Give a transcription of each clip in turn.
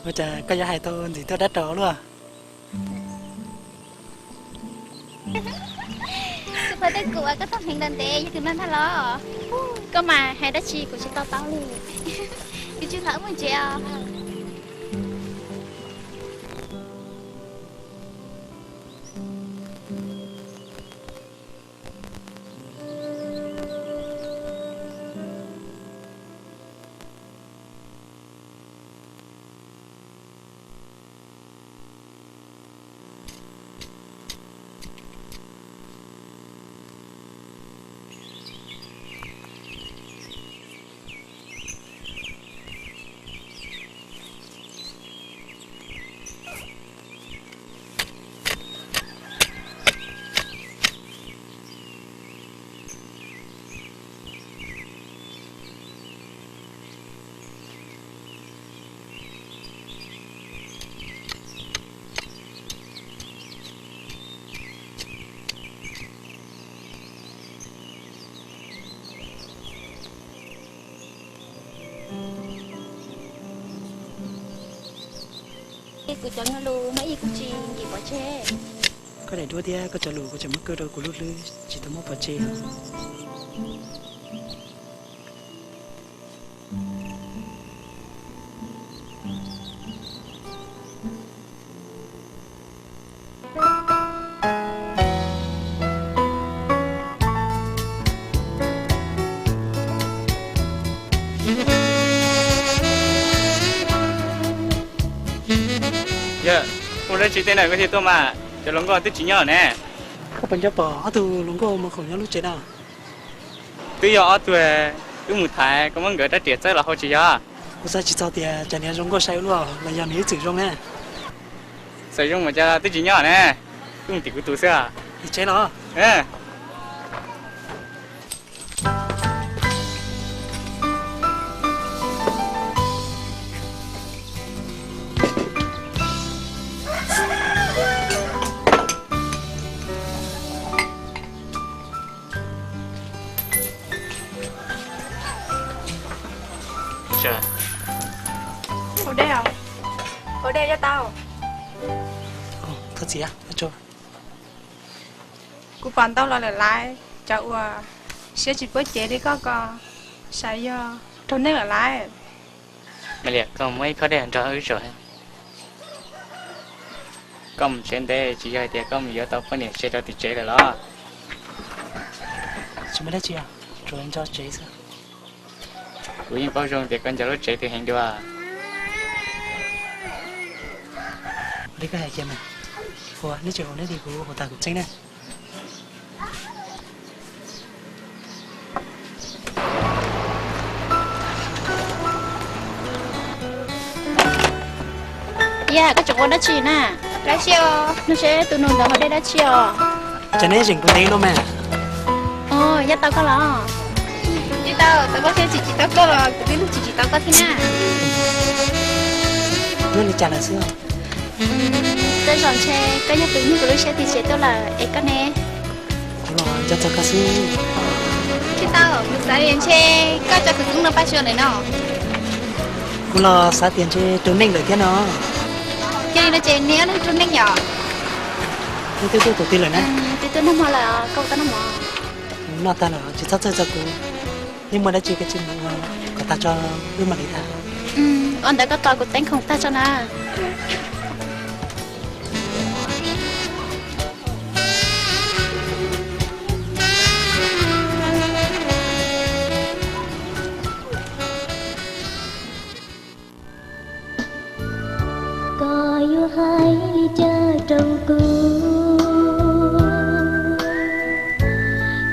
Ua cas koj yuav hais tau ntxim tuaj dab rau luaj? Kuv pom tej kuv uas koj tau hneev ntev ntev yog tus no ntag los? Koj mas hais dab tsi kuv tsis to taub li. Kuv tsis los muaj ntsev os. Kuv cov nyuag lus no ib kuv tsis nkim pov tseg. Koj daim duab thiab koj cov lus kuv tseem muab kaw rau kuv lub hlwb tsis tau muab pov tseg. Yog ua dab tsi tej na koj thiaj tuaj mas, cov hluas nkauj twb tsis nyob ne. Koj puas nco pom ob tug hluas nkauj mus khoom nyob lub tsev no? Twb yog ob tug wb mus thaiv koj muab nkawd rab riam txawb los hau tsis yog? Kuv xav tsis txog tias cas nws zoo nkauj sai ua luaj los yog nws ib txwm zoo ne. Txawm zoo mas cas twb tsis nyob ne, wb mus tim kuv tus xwb. Tim tsev los. Haus dej, haus dej coj tau. Thov txim. Kuv pom ntau los lawm laiv, cov uas siab tsis puab cev li koj ko, sav yog raug neeg lawm laiv. Maiv Liam, koj muab ib khob dej nrog wb tso. Koj mus tsev ntev tsis yog hais tias koj mus yuav tau poj niam tsev rau tim tsev lawm los? Tsis muaj dab tsi, tsuas nco tsev xwb. Kuv yeej paub zoo tias koj nco lub tsev twg heev dua. Ua li koj hais kiag mas. Ua neb tsis haus neb li kuv haus tas kuv txeeb na. Yam, koj tseem ua dab tsi na? Dab tsi os? Nug seb tus nus ntawd haus dej dab tsi os? Cas neb zeem kuv ntev luaj mas. Yog tau koj los? Tsis tau, tau koj thiab, tsis tsis tau koj los kuv twb nug tsis tsis tau koj thiab na. Nyob li cas lawm xwb? Tej zaum ntshe koj yog tus nug kuv lub siab tim tsev tuaj lawm es koj ne? Kuv los nco txog koj xwb. Tsis tau, kuv xav tias ntshe koj tso kuv tus no paj xyuas ntawm no. Kuv los xav tias ntshe raug neeg lawm thiab no. Yog li no ces neb ob leeg raug neeg yom? Neb twb tuaj tus twg lawm na? Twb tuaj noj mov lawm, koj puas tau noj mov? Noj tag lawm, tsis txhob txhawj txog kuv. Neb muaj dab tsi koj cia li ua kom tag tso, wb mam li tham. Ua ntawd koj tos kuv teeb khoom tag tso na. Koj yuav hais li cas rau kuv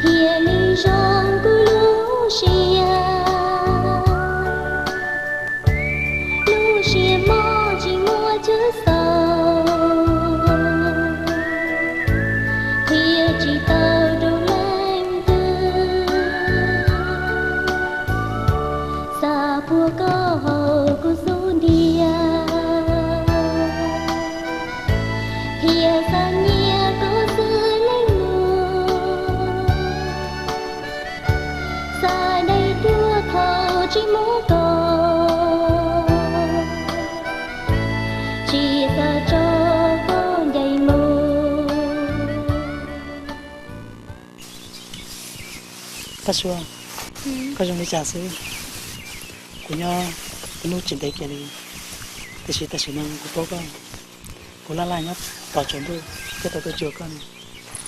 thiaj li zoo kuv lub siab? Lub siab mob tsis muaj chaw xaus, qhia tsis tau rau leej twg. Xav puag koj hauv kuv xub ntiag, thiab xav nyiam koj xwb leej lus. Xav dai tuag thaum tsis muaj koj, Sua, koj zoo li cas xwb? Kuv nyob ib hnub tsis ntev kiag li, tiam sis tam sim no kuv paub koj, kuv laj laj nyob tos tsaus ntuj thiaj tau tuaj cuag koj ne.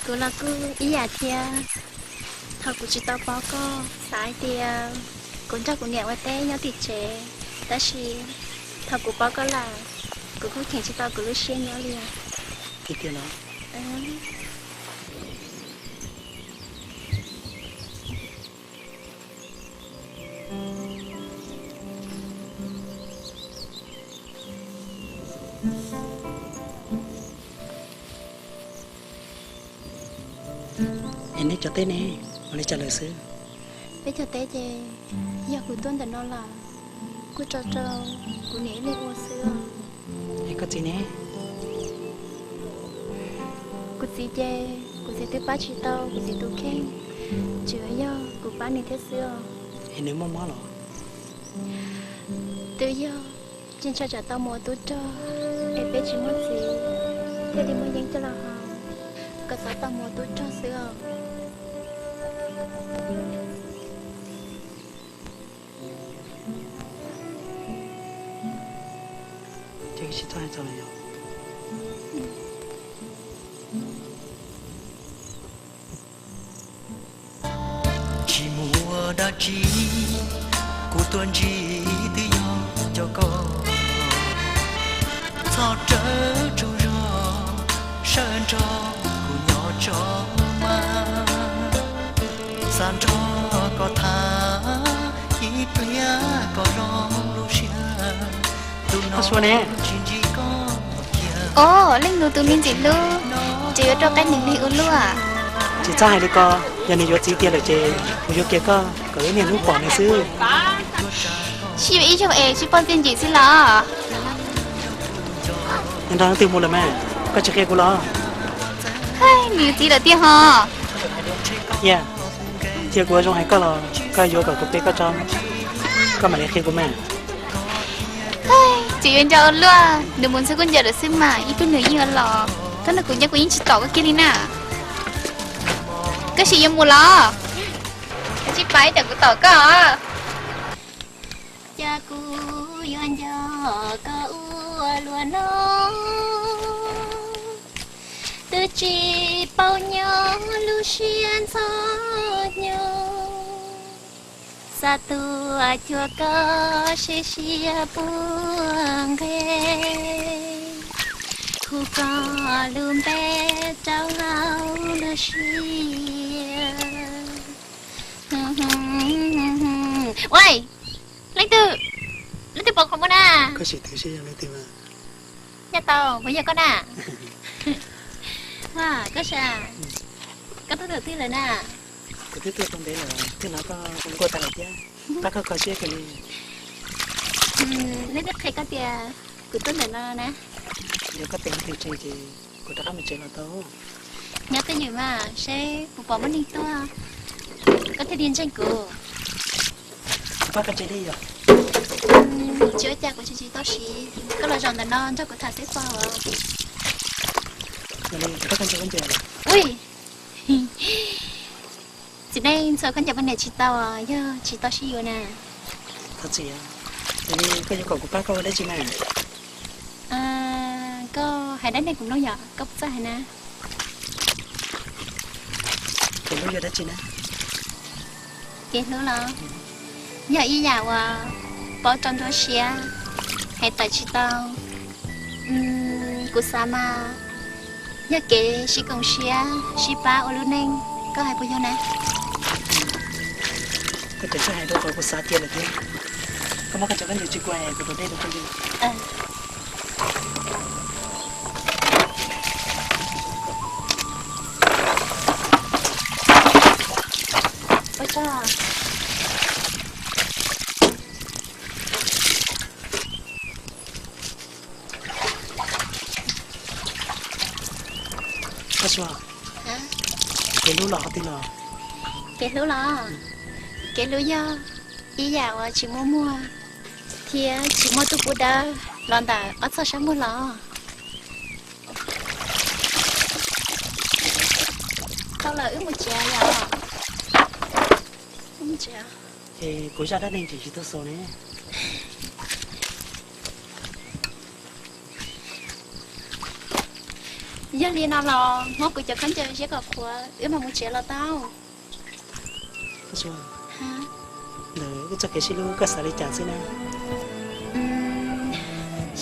Kuv los kuj ib yam thiab, thaum kuv tsis tau paub koj xav hais tias kuv nrog kuv niam ua teb nyob tim tsev, tab sis thaum kuv paub koj lawm, kuv kuj cheem tsis tau kuv lub siab nyob li. Tiag tiag los? Es neb cov teb ne, ua li cas lawm xwb? Peb cov teb ces yog kuv tuaj ntawm no los kuj tso rau kuv niam ib leeg ua xwb os. Es koj txiv ne? Kuv txiv ces kuv txiv twb pab tsis tau kuv txiv tus kheej, tsuas yog kuv pab nws thiab xwb os. Es nws muaj mob los? Twb yog tsis ntshaw tsam tau mus ua tub rog es peb tsis muaj txiv thiaj li muaj yeeb coj los haus, kom txhob tau mus ua tub rog xwb os. Ces tsis txhob hais txog lawm yom. Tsis muaj dab tsi, kuv tuaj ntsib twb yog cov koj. Txhob rawv tsaug zog, sawv nrog kuv nyob tso mas. Xav nrog koj tham ib pliag kom zoo lub siab. Tus no tsis ntsib koj. Os, leej nus tus me ntxim hlub, ces yuav rau qab neeg li ua luaj. Tsis txhob hais li ko, yog nws yuav txiv tiag lawm ces kuv yuav kiag koj kom wb niaj hnub pom nws xwb. Sib yuav ib zaug es sib pog txiaj ntsig xwb los? Nws nrog leej twg mus lawm mas, koj tsis qhia kuv los? Nws yuav txiv lawm tiag ho. Yog, cia kuv ua zoo hais koj los koj yuav kom kuv pe koj tso, koj mam li qhia kuv mas. Tsis yuav nco ua luaj, nws mus ntxhua kuj ncaws lawm xwb mas, ib pliag nws yeej yuav los. Koj nrog kuv nyob kuv yeej tsis tom koj kiag li na. Koj sim yuav mus los? Tsis pab ib tam kuv tom koj. Cas kuv yuav nco koj ua luaj no, twb tsis paub nyob lub siab ntxhov hnyo. Xav tuaj cuag koj sib siab puag nqe, hu koj lub npe rau hauv lub siab. Ua, leej twg, leej twg pom qhov muag na? Koj sim twv seb yog leej twg mas. Nyaj tau, puas yog koj na? Koj sab, koj tuaj thaum twg lawm na? Kuv twb tuaj tau ntev lawm, thiaj hnov koj nkuaj tas lawm thiab. Pab koj kho siab kawg li. Leej twg qhia koj tias kuv tuaj ntawm no na? Yog koj tes leej twg tseg ces kuv rov qab mus tsev los tau. Nyob twj ywm mas seb puas pom muaj neeg tuaj, koj thiaj li ntseeg kuv. Kuv pab koj tseg li yom? Tsis ua cas, kuv tsis tsis tau siv, koj los zaum ntawm no nrog kuv tham xwb txog. Ua li kuv pab koj ntxuav khaub ncaws. Ui, txiv neej ntxuav khaub ncaws poj niam tsis tau, yog tsis tau sib yuav na. Thov txim, yog li koj yuav kom kuv pab koj ua dab tsi na? Koj hais dab neeg kuv mloog yom, koj puas txawj hais na? Kev hlub yog dab tsi na? Kev hlub los yog ib yam uas paub rau nruab siab, hais tawm tsis tau. Kuv xav mas yog kev sib koom siab sib pab ua lub neej, koj hais puas yog na? Koj tseem hais rau qhov kuv xav tiag lawm thiab. Koj muab koj cov khaub ncaws tsis kuv kuv rau dej rau koj li. Koj Sua, kev hlub los qhov twg los? Kev hlub los? Kev hlub yog ib yam uas tsis muaj muag thiab tsis muaj tus pub dawb los ntawm ob txoj sab muag los. Tau lawm, wb mus tsev yom. Es kuv zaj dab neeg tseem tsis tau xaus ne. Yog li no los muab kuv cov khaub ncaws ziab kom qhuav, wb mam mus tsev los tau. Ntawm wb txoj kev sib hlub koj xav li cas xwb na?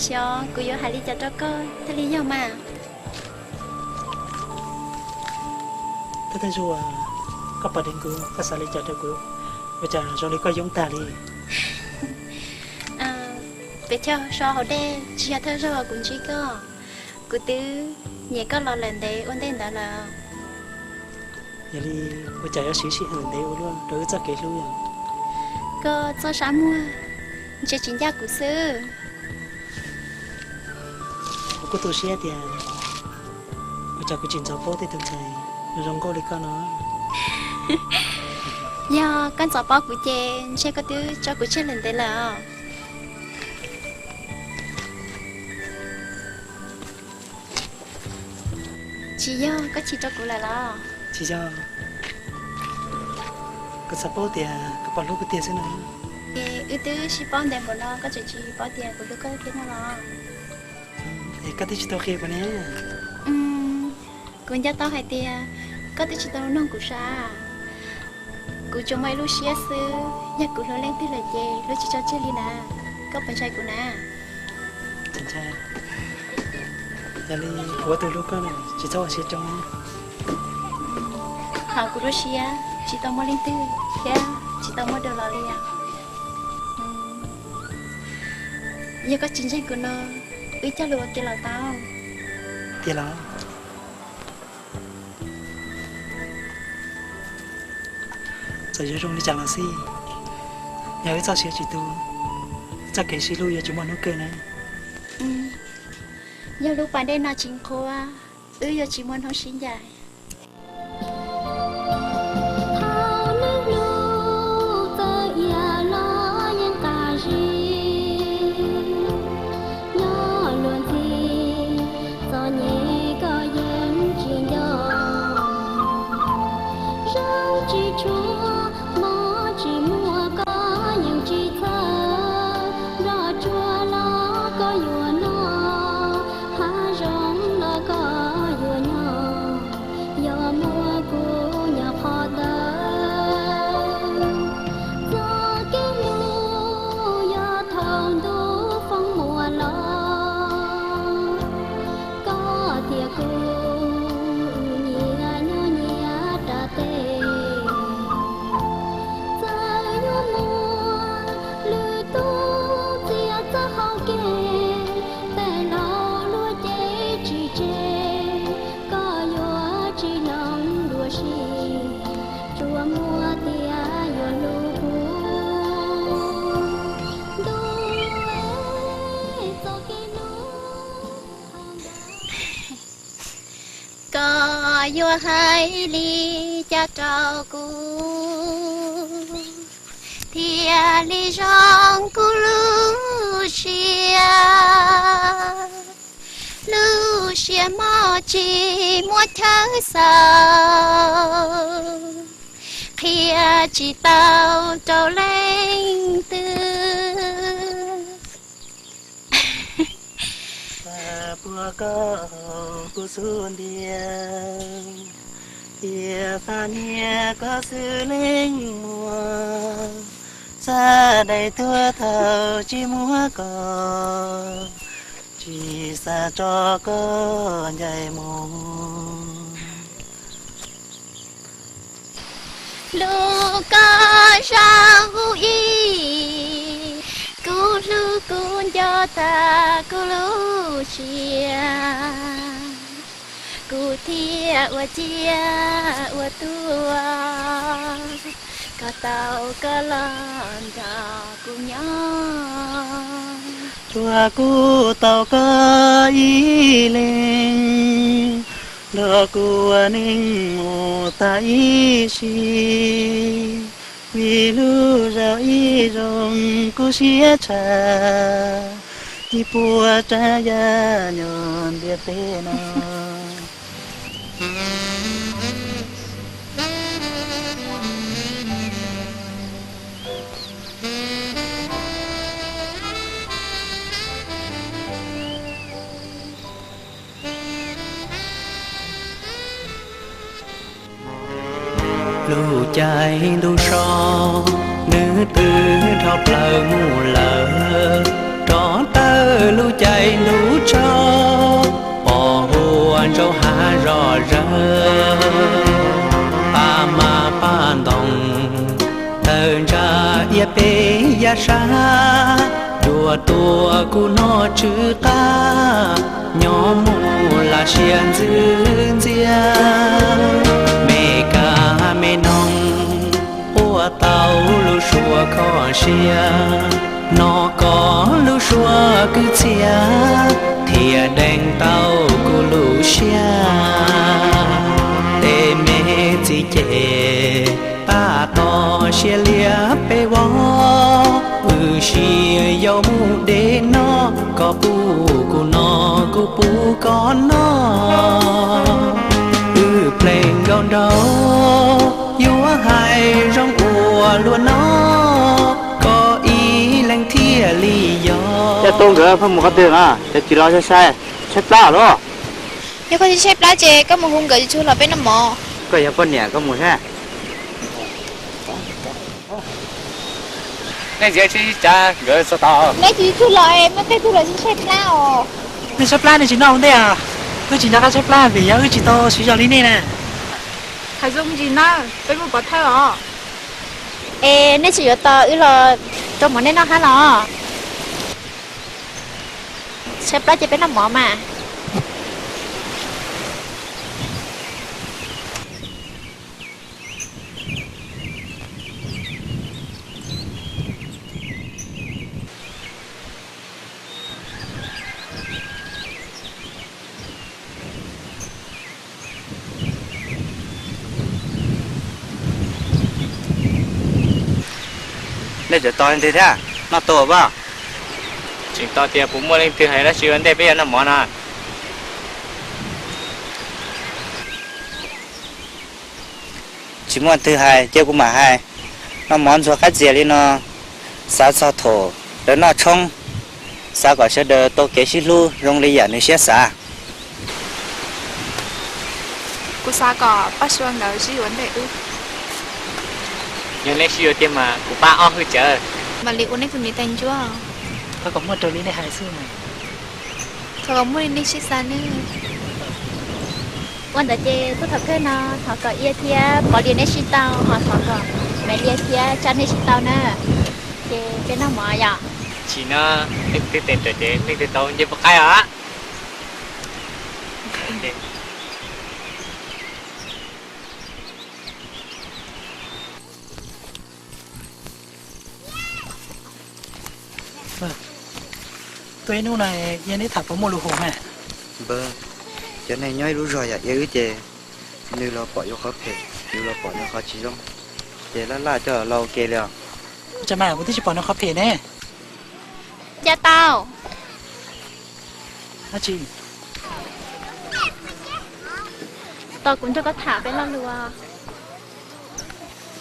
Xyov kuv yuav hais li cas rau koj thiaj li yog mas. Thawj thawj zaug koj pom dheev kuv, koj xav li cas rau kuv? Ua cas zoo li koj yoob tag li? Pes chawj so hauv dej tsis yog thawj zaug kuv ntsib koj. Kuv twb nyiam koj los lawm ntev ua ntej ntawd lawm. Yog li ua cas yuav siv sij hawm ntev ua luaj rau wb txoj kev hlub yom? Koj txoj sab muag ntshe tsis ncaj kuv xwb. Kuv kuj tu siab tias ua cas kuv tsis ntxov paub tej tus ntxhais zoo nkauj li koj no. Yog koj ntxov paub kuv ces ntshe koj twb tso kuv tseg lawm ntev lawm os. Tsis yog koj chim rau kuv lawm los? Tsis yog. Kuv xav paub tias koj puas hlub kuv tiag xwb no. Es wb twb sib paub ntev npaum no koj tseem tsis paub tias kuv hlub koj thiab no los? Es koj twb tsis tau qhia kuv ne. Kuv nco tau hais tias koj twb tsis tau nug kuv sav. Kuv tsuas muaj ib lub siab xwb, yog kuv hlub leej twg lawm ces hlub tsis tso tseg li na. Koj puas ntshai kuv na? Yog li kuv ua tus hlub koj tsis txhob ua siab rau. Hauv kuv lub siab tsis tau muaj leej twg thiab tsis tau muaj dua los li os. Yog koj tsis ntseeg kuv no, wb cog lus ua ke los tau. Tiag los? Txawm yuav zoo li cas los xij, yog wb txoj sia tsis tu, txoj kev sib hlub yuav tsis muaj hnub kawg na. Yog lub pas dej no tsis qhuav, wb yuav tsis muaj hnub sib ncaim. Thaum nws hlub txawj ia los yeej qab zib, nyob luag ntxhi txom nyem koj yeej tsis nco. Zoo tsis tshua hmo tsis muaj koj yeej tsis txhawj, nroj tsuag los koj yuav noj, hav zoov los koj yuav nyob, yog muaj kuv nyob qhov tawm. Txoj kev hlub yog thaum ntuj foob muaj los, koj thiab kuv nyias nyob nyias rau teb. Txawm yuav muaj lwm tus txiav txoj hau kev, peb laus luag ces tsis tseg, koj yuav tsis hloov dua si, tsuas muaj tias yuav hlub kuv. Ntuj, txoj kev hlub. Koj yuav hais li cas rau kuv, thiaj li zoo kuv lub siab? Lub siab mog tsis muaj chaw xaus, qhia tsis tau rau leej twg. Xav puag koj kuv xub ntiag, thiaj xav nyiag koj xwb leej muag. Xav dai tuag thaum tsis muaj koj, tsis xav tso koj ncaim mus. Hlub koj zoo ib, kuv hlub kuv nco tag kuv lub siab. Kuv thiaj ua ciaj ua tuag, kom tau koj los nrog kuv nyob. Tsuas kuv tau koj ib leeg, nrog kuv ua neej mus tag ib sim. Vim lub zog ib zoo kuv siab tshaj, ib puas tsav yam nyob ntiaj teb no. Caij ntuj so, nws twb dhau plaws mus lawm, rov tawm lub caij ntuj tsaus, pom huab ntsauv hav zom zaws. Paj mas paj ntoos tawm ntsa iab peb yav sab, dua tuaj kuv noj tsw qab, nyob mus lam siab ntxwv ntxiab. Me kab me noog ua tau lub suab kho siab, no koj lub suab kwv txhiaj thiaj deev tau kuv lub siab. Tej me txiv ces tab tom siav liab peb vov, wb sib yaum mus de noj, koj pub kuv noj kuv pub koj noj. Wb plees nkaus nraud yuav hais zoo ua luaj no, koj ib leeg thiaj li yog. Coj tau nkawd pheej mus qhov twg no, cov tsis los sai sai, tshaib plab lawm. Yog koj tsis tshaib plab ces koj mus hu nkawd tsuag los peb noj mov. Koj yog poj niam koj mus saib. Nej txiv tsis tsa nkawd txog tod. Nej tsis tsuag los es muaj tej tug los tsis tshaib plab os. Nej tshaib plab nej tsis noj ua ntej os. Wb tsis nco qab tshaib plab vim yog wb tsis tau siv zog li nej na. Hais zoo tsis na, peb muaj pov thawj os. Es nej tsis yuav tos wb los rau mov nej noj hab los? Tshaib plab ces peb noj mov mas. Nej tseem tos leej twg thiab? Noj tau pab? Tseem tos tias puas muaj leej twg hais dab tsi ua ntej peb yuav noj mov no. Tsis muaj twg hais ces kuv mam hais. Noj mov ntxhua qab txias li no, xav txog thaum lawv noj tshoob, xav kom sawv daws tau kev sib hlub zoo li yam nws siab xav. Kuv xav kom Paj Sua nkawd sib yuav ntej wb. Yog nej sib yuav tiag mas kuv pab ob hwj tsawv. Mam li ua nej tus niam tais ntsuab. Thov kom muaj raws li nej hais xwb. Thov kom muaj li nej siab xav nawb. Ua ntawd ces tuaj thaum kawg no thov kom Iab thiab Pov Lias nej sib tau, ho thov kom Maiv Lias thiab Tsab nej sib tau na. Ces peb noj mov yom. Tsis no, leej twg teem raws ces leej twg tau nce puas qaib os. Tuaj ib hnub no Iab neb tham puas muaj lus hum mas? Npawg, cov neeg nyob ib lub zog yam Iab wb ces nws los pom yuav qhov phem, nws los pom yuav qhov tsis zoo, ces laj laj coj los ua ke li os. Ua cas mas kuv twb tsis pom nws qhov phem ne. Nco tau. Dab tsi? Tos kuv nrog koj tham peb lo lus.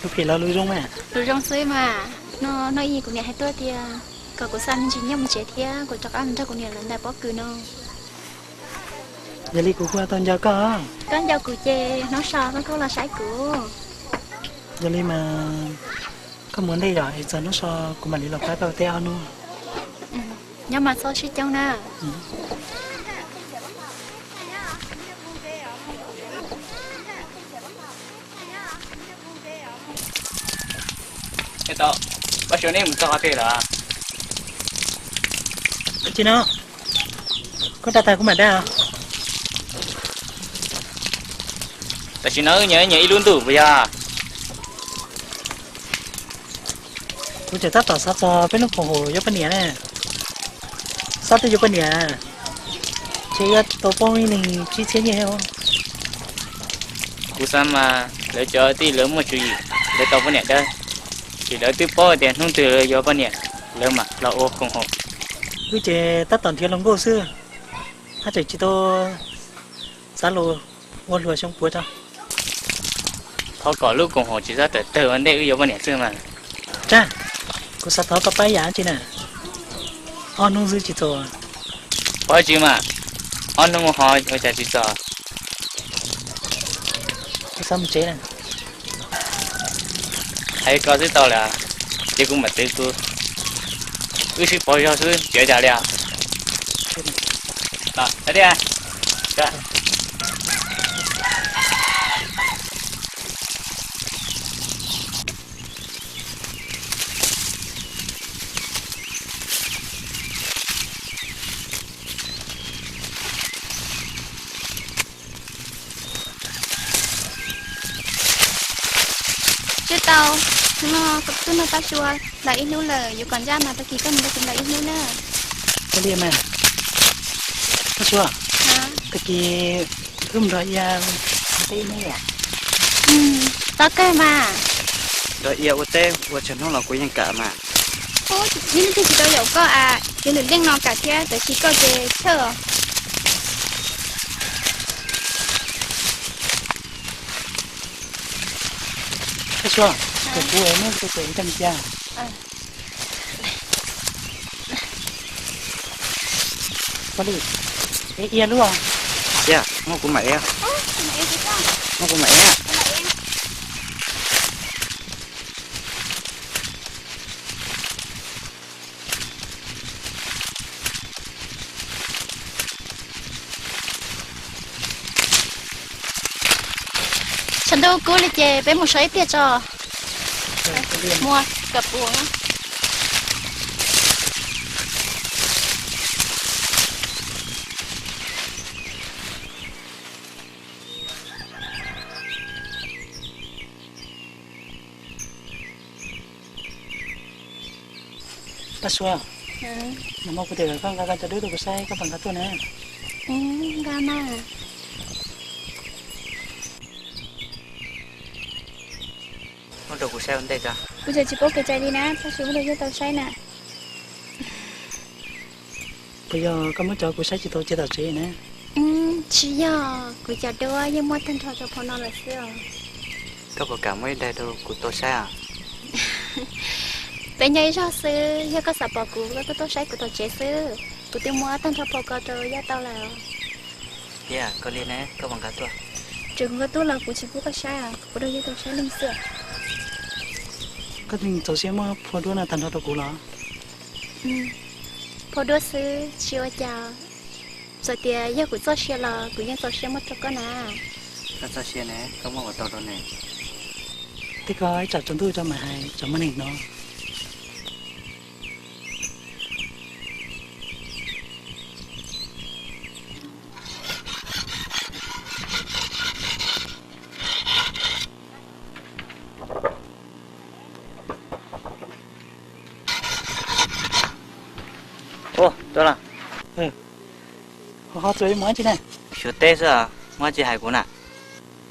Lus phem los lus zoo mas? Lus zoo xwb mas. No, no ib kuv niam hais tuaj tias kom kuv xa me ntsis nyiaj mus tsev thiab kuv rov qab mus nrog kuv niam lawv ntais pob kws no. Yog li kuv kuj tau nco koj. Koj nco kuv ces hnub so koj kuj los saib kuv. Yog li mas koj mus ntej yom, es txog hnub so kuv mam li los pab koj tej ob hnub. Nyob mas txhob sib coob na. Pab Suav, neb mus txog qhov twg lawm? Tsis no, koj da tag kuv mam da. Tam sim no wb nyob nyob ib lub ntuj puas yog? Kuv tseem tab tom xav txog peb lub koom haum yuav poj niam ne. Xav twb yuav poj niam, ces yuav tau poob ib leeg tsib txhiab nyiaj. Kuv xav mas lawv cov tij lawv muaj tswv yim, lawv tau poj niam dawb, ces lawv twb paub tias hnub twg lawv yuav poj niam, lawv mam los ua koom haum. Wb ces tab tom nrhiav hluas nkauj xwb, haj tseem tsis tau xav los ua hluas xyoo puav tso. Thov kom lub koom haum tsis txhob tawm tawg ua ntej wb yuav poj niam xwb mas. Tsab, kuv xav thov koj pab ib yam dab tsi na. Ob hnub xwb tsis txaus? Pov Tswv mas, ob hnub ho ua cas tsis txaus? Kuv xav mus tsev na. Hais ko xwb tau lawm, ces kuv mam txwv kuv, wb sib pauv zog xwb tsis ua cas li os. Tsis tau, hnub no kuv tuaj nrog Paj Sua hlais ib hnub lawm, yuav kom ncaj mas tag kis koj mus nrog kuv hlais ib hnub na. Ua li mas, Paj Sua, tag kis wb mus nrog Ia ua teb ib hnub yom? Tau kawg mas. Nrog Ia ua teb ua tsawg hnub los kuv yeej kam mas. Ib hnub twg tsis tau yaum koj as, yog lwm leej no kam thiab, tab sis koj ces chawj os. Paj Sua, kuv kuv neb tus tus ncaj cia. Ua li, Ia lub. Ia, muab kuv mam Ia. Muab kuv mam Ia. Tshav ntuj kub li ces peb mus so ib pliag tso. Muab kom puas. Paj Sua, nag hmo kuv twb kom koj nqa koj cov dub rau kuv saib, koj puas nqa tuaj na? Nqa mas. Muab rau kuv saib ua ntej tso. Kuv tseem tsis paub kev cai li na, tab sis muab rau yawg tau saib na. Puas yog koj muab cov kuv saib tsis tau cia tom tsev na? Tsis yog, kuv cov duab yeej muab tag nrho rau phau no lawm xwb os. Koj puas kam muab ib daig rau kuv tau saib os? Peb nyob ib zog xwb, yog koj xav pom kuv koj tuaj tuaj saib kuv tom tsev xwb. Kuv twb muab tag nrho phau ko rau yawg tau lawm. Tiag koj li ne, koj puas nqa tuaj? Tseem kuv nqa tuaj los kuv tsis pub koj saib, kuv rau yawg tau saib leej xwb. Koj tseem txaus siab muab phau duab no tag nrho rau kuv los? Phau duab xwb tsis ua cas. Txawm tias yog kuv txoj sia los kuv yeej txaus siab muab rau koj na. Koj txoj sia ne, koj muab ua tau rau ne. Tej ko ib tsam tsaus ntuj tso mam hais, tsam muaj neeg hnov. Ua, tuaj los. Ho ho txuas mus dab tsi na? Xyuas teb xwb, muaj dab tsi hais kuv na?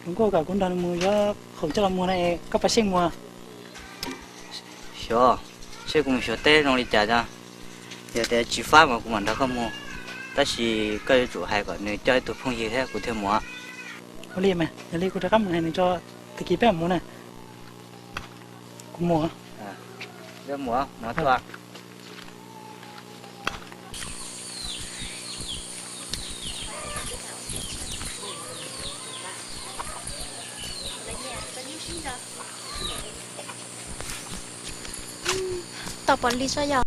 Hluas nkauj kom kuv nrog nws mus yuav khoom coj los muag na, koj puas xyeej mus? Xyov, seb kuv mus xyuas teb zoo li cas tso. Yog tias tsis fab mas kuv mam nrog koj mus, tab sis koj yuav tsum hais kom nws coj ib tug phooj ywg thiab kuv thiaj mus. Ua li mas, yog li kuv rov qab mus hais nws tso, tag kis peb mam mus na. Kuv mus. Tau pom li tso yog.